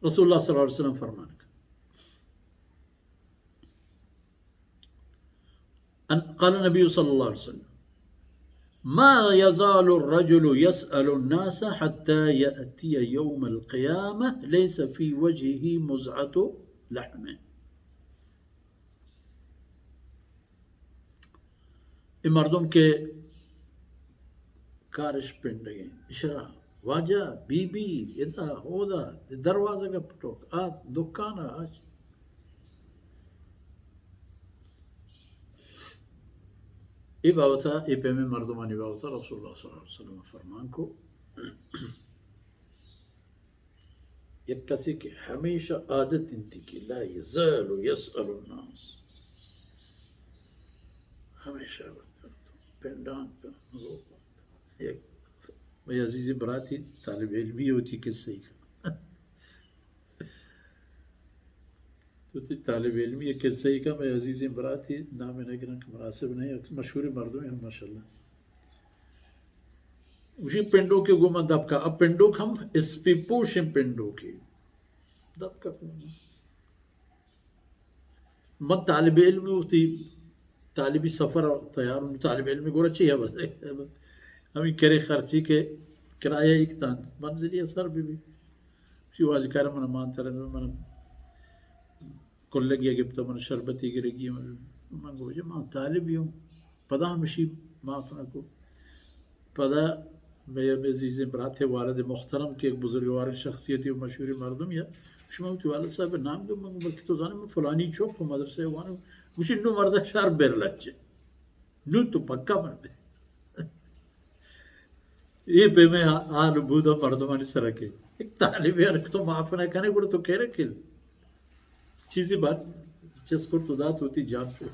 رسول اللہ صلی اللہ علیہ وسلم فرمان کن، ان-، قال النبي صلى الله عليه وسلم: ما يزال الرجل يسأل الناس حتى يأتي يوم القيامة ليس في وجهه مزعة لحم. اے مردم کہ کارش پنڈگیں، اشرا، واجہ، بی بی، ادا، اودا، دروازگ ءَ پٹوک، آ دکان ءَ، آ، اے بابت ءَ، اے پیمیں مردمانی بابت ءَ رسول اللہ صلی اللہ علیہ وسلم فرمان کو، یک کسے کہ ہمیشہ عادت انت کہ لا یزال یسأل الناس، ہمیشہ پنڈان، یک مئے عزیزیں براتے طالب علمی وتی قصہ ای کن۔ تو وتی طالب علمی قصہ ای کن، مئے عزیزیں براتے، نام نہ گراں کہ مناسب نہیں، مشہور مردم ہم ماشاءاللہ۔ گوشی پنڈوکے گوں من دپ کا، اب پنڈوک ہم اسپی پوشیں پنڈوکے۔ دپ کا من طالب علم وتی طالبی سفر ءَ تیار اوں، طالب علم گورا چی ہے بس ہمیں کرے خرچی کہ کرایہ ایک تان منزلی سر بی بی۔ شی واجہ کار من مان تر من کلگی گپتا، من شربتی گرگی، من گوجے ما طالبی اوں۔ پدا ہمشی معاف نہ کو۔ پدا مئے عزیزیں برات والد محترم کہ یک بزرگواریں شخصیتی و مشہوریں مردم یا، شما وتی والد صاحب نام دو، من بلکہ تو زانے من فلانی چوک و مدرسہ وانو، گوشی نو مرد شر بر لچے۔ نو تو پکا من بے۔ اے پیمیں حال بودا مردمانی سرا کہ یک طالب علم تو معاف نہ کنے، گڑا تو کہہ رکھے چیزی بات چس کرت و دات وتی جان پہ۔